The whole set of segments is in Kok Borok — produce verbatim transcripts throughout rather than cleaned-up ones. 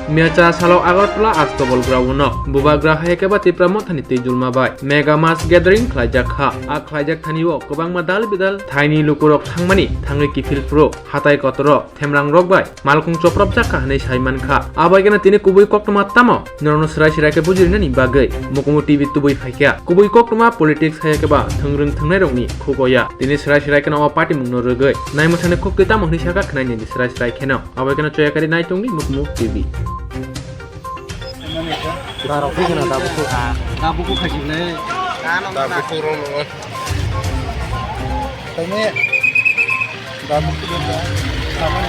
Mecha salo Agartala Astobal ground-o bubagra hai khe ba Tipra Mothani twijulma bai mega mass gathering khlaijak kha. A khlaijak thani o kwbangma dal bidal thaini lukurok thangmani thangwi kiphil phuru hatai kotoro themrang rok bai malkhung chopropjak kha hwnwi sai mankha. Abaikeno tini kubui koktwma tamo norokno swrai swrai khe bujirinani bagwi Mukumu T V tubui phaikha. Kubui koktwma politics hai khe ba thwngrwng thwngnairokni khugoya. Tini swrai swrai kheno o party mungno rwgwi naimwsani khuktwi tamo hwnwi sakha khwnai nini swrai swrai kheno. Abaikeno choyakari naitongdi Mukumu T V. Darok thwi kheno tabuk. Tabuk khajible. Tabuk rok. Tamo.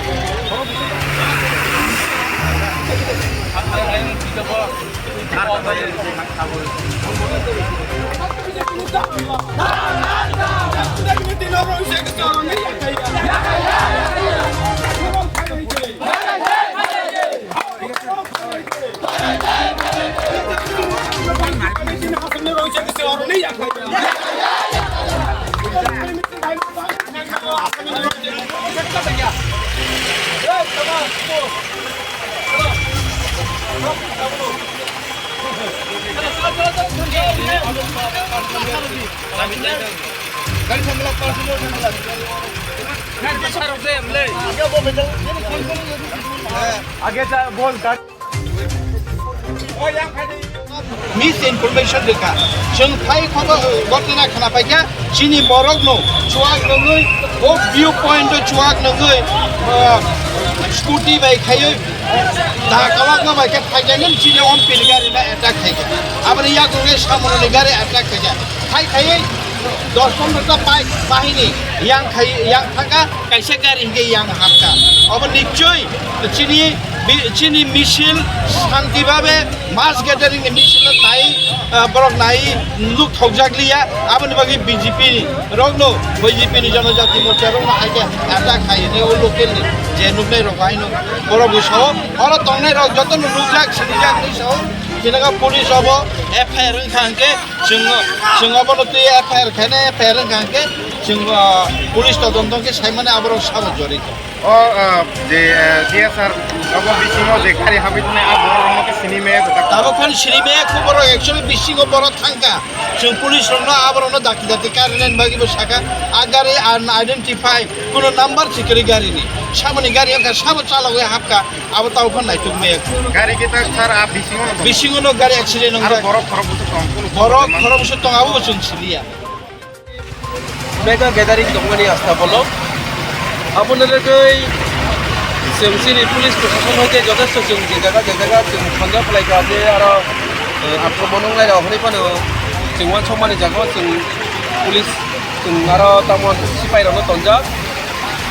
Aage cha, bol, gari. Misinformation rwkha. Chwng phai khobo, gotna khna paikha, chini borokno chuak nungwi, o view point o chuak nungwi, ah, scooty bai khaiwi, da kawakma bai khe phaikha nung chini ompini gari no attack khaikha. Aboni yakung e samunoni gari attack khaikha. Khai khaiwi dos pondro ta bike bahini yang khai, yang thangkha, kaisa gari hinkhe yang hapkha. Obo nichoi chini bi-, chini misil shanti babe mass gathering ni misil nai, ah, borok nai nuk thokjak liya. Aboni bagwi B J P rokno, B J P ni Janajati Morcha rokno hai khe attack khai ni o local ni je nuknai rok hai no borok bo sao, oro tongnai rok joto no nukjak sinijak ni sao, khe police obo F I R wngkha hinkhe Chwng, chwng obono twi F I R khaina, F I R wngkha hwnkhe chwng, ah, police todonto khe saimani aborok sabo jorito. O, ah, je, eh, T S R obo bisingo je gari habwi tongnai, a borok rokno khe sini maya kwtal. Tabuk phano sini maya khe borok actually bisingo borok thangkha. Chwng police rokno aborokno dakti dakti karinani bagwi bo sakha. A gari unidentified, kuno number si kwrwi garini. Saboni gari wngkha, sabo chalogwi hapkha. Abo tau phan naituk me. Gari kita sar a bisingo no. Bisingo no gari accident aro wngjak. Borok khorok bwswk tong, kuno borok khorok bwswk tong, abo bo chwng siliya. Mega gathering tongmani asta bolok. Abono rwgwi chwng chini police proshashan hoite jothesto chwng je jaga je jaga chwng thangja phlaikha je aro, eh, akromon wngnai rok hwnwi phano chwng uansukmani jaga o chwng police chwng aro tamo sipai rokno tonjak.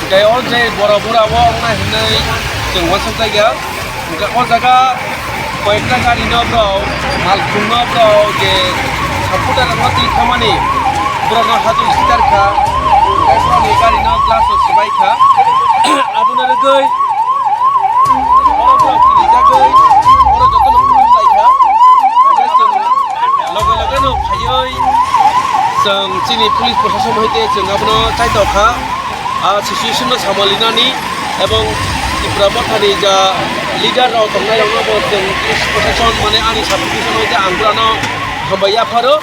Hwnkhe o je borok bura o wngnai hwnwi chwng uansuk jagya. Hwnkhe o jaga koyekta gari no borok malkhung no borok je supporter rok no twi khamani borok no hatul sitar kha. Hwnkhe borok ni gari no glass o swbai kha. Abono rwgwi oro borok twi jagwi oro joto no phunuk lai kha. Hwnkhe chwng loge loge no phaiwi chwng chini police proshashan hoite chwng abono chaitok kha. A situation no samalinani ebong Tipra Mothani ja leader rok tongnai rokno bo chwng police protection mane ani sub division o je ang burano hambai yapharo,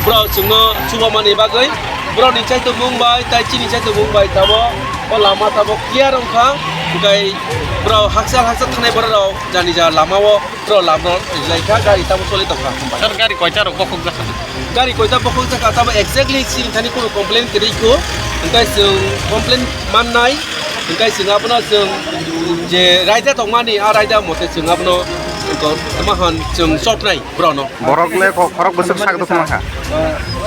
borok chwngno chubamani bagwi borokni chaitomung bai tai chini chaitomung bai tamo o lama tamo clear wngkha, hwnkhe borok hakchal hakchal thanai borok rok jani ja lama o Bro, lab no rijlai kha, gari tamo choli tong kha, hambai. Sir, gari koita rok bokhok jakha? Gari koita bokhok jakha, tamo exactly chini thani kunu complain kwrwi kho, hwnkhe chwng complain mannai, hwnkhe chwng abono chwng je raida tongmani, a raida mote chwng abono tamo hwn chwng chopnai bro no. Borok le kho-, khorok bwswk sak dukma kha?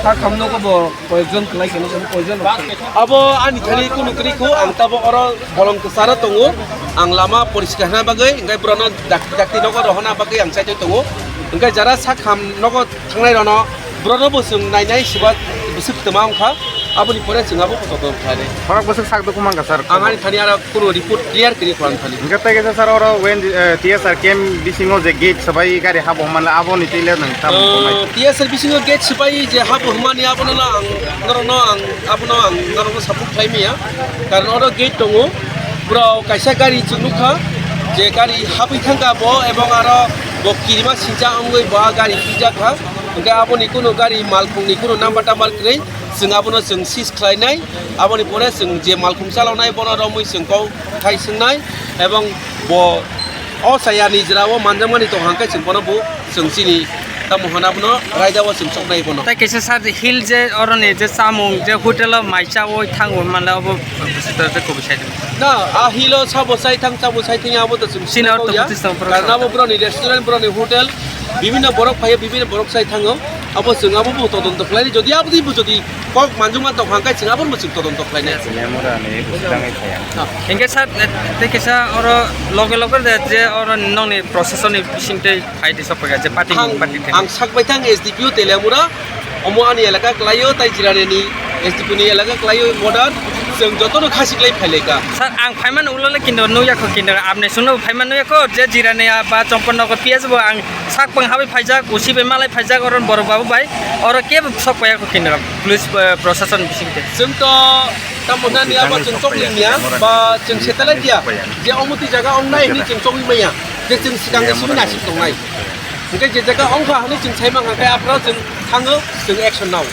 Sak hamno ko bo koyekjon kwlai khe, koyekjon rok. Abo ani thani kunu kwrwi kho, ang tamo oro bolong kwcharo tongo, ang lama poriskar hwnna bagwi, hwnkhe borokno dakti dakti nogo rohorna bagwi ang chaitwi tongo. Hwnkhe jara sak ham nogo thangnai rokno, borokno bo chwng nainai siba bwswk twma wngkha, aboni pore chwng abo kotor khlainai. Khorok bwswk sak dukhu mankha, sir? Ang ani thani aro kunu report clear kwrwi kho ani thani. Hwnkhe tei kaisa, sir, oro wen, eh, T S R camp bisingo je gate swbai gari habo manla, aboni twi le nwng tamo, eh, tongnai? T S R bisingo gate swbai je habo hwnmani abono ang norokno ang Abono ang norokno support khlai maya, karon oro gate tongo, borok kaisa gari chwng nukha, Je gari habwi thangkha bo, ebong aro bo kirima sincha wngwi bo a gari thwijak kha. Hwnkhe aboni kunu gari malkhungni kunu number tambar kwrwi, chwng abono chwng seize khlainai. Aboni pore chwng je malkhung chaloknai bono romwi chwng kok khai swngnai, ebong bo o chaya nijra o manjakmani tong hwnkhe chwng bono bo chwng chini tamo hwnna bono raida o chwng choknai bono. Tai kaisa sa hill je oroni je chamung je hotel o mai chawi thango manle obo busi to je kubui side. Na, a hill o sabo chai thang, sabo chai thang abo to chwng Sini sinai orto kok ya. Buti chwng borok Karna sa. Abo boroni restaurant, boroni hotel, bibinno borok phaio, bibinno borok chai thango. Abo chwng abo bo todonto khlainai. Jodi abo di bo jodi kok manjakma tong hwnkhe chwng abo bo chwng todonto khlainai. Lemurani busi tangwi phaiya. Hingke sir, tei kisa oro loge loge de je oro nongni procession ni bising tei phai di sokphaikha je party Ang, party thang. Ang sakbai thang S D P O Telemura, omo ani elaka klaio tai Jirani ni S D P O ni elaka klaio modern, chwng jotono khasi klai phailaika. Sir, ang phaimani ulo le kindo nukya kho kindo apni sungno phaimani nukya kho je Jirani ba Chompan nogo P S bo ang sak pang habai phaijak, usi bai malai phaijak, oro borok babu bai, oro kebo sok paiya kho kindo police, eh, procession bising tei. Chwng to tamo nani abo chwng chokli niya, ba chwng satellite ya, je omo twi jaga ong nai hwnwi chwng chokli maya, je chwng swkang ni simi nasib tongnai. Hwnkhe je jaga ong kha hwnwi chwng sai mankha khe aphano chwng thango, chwng action nao.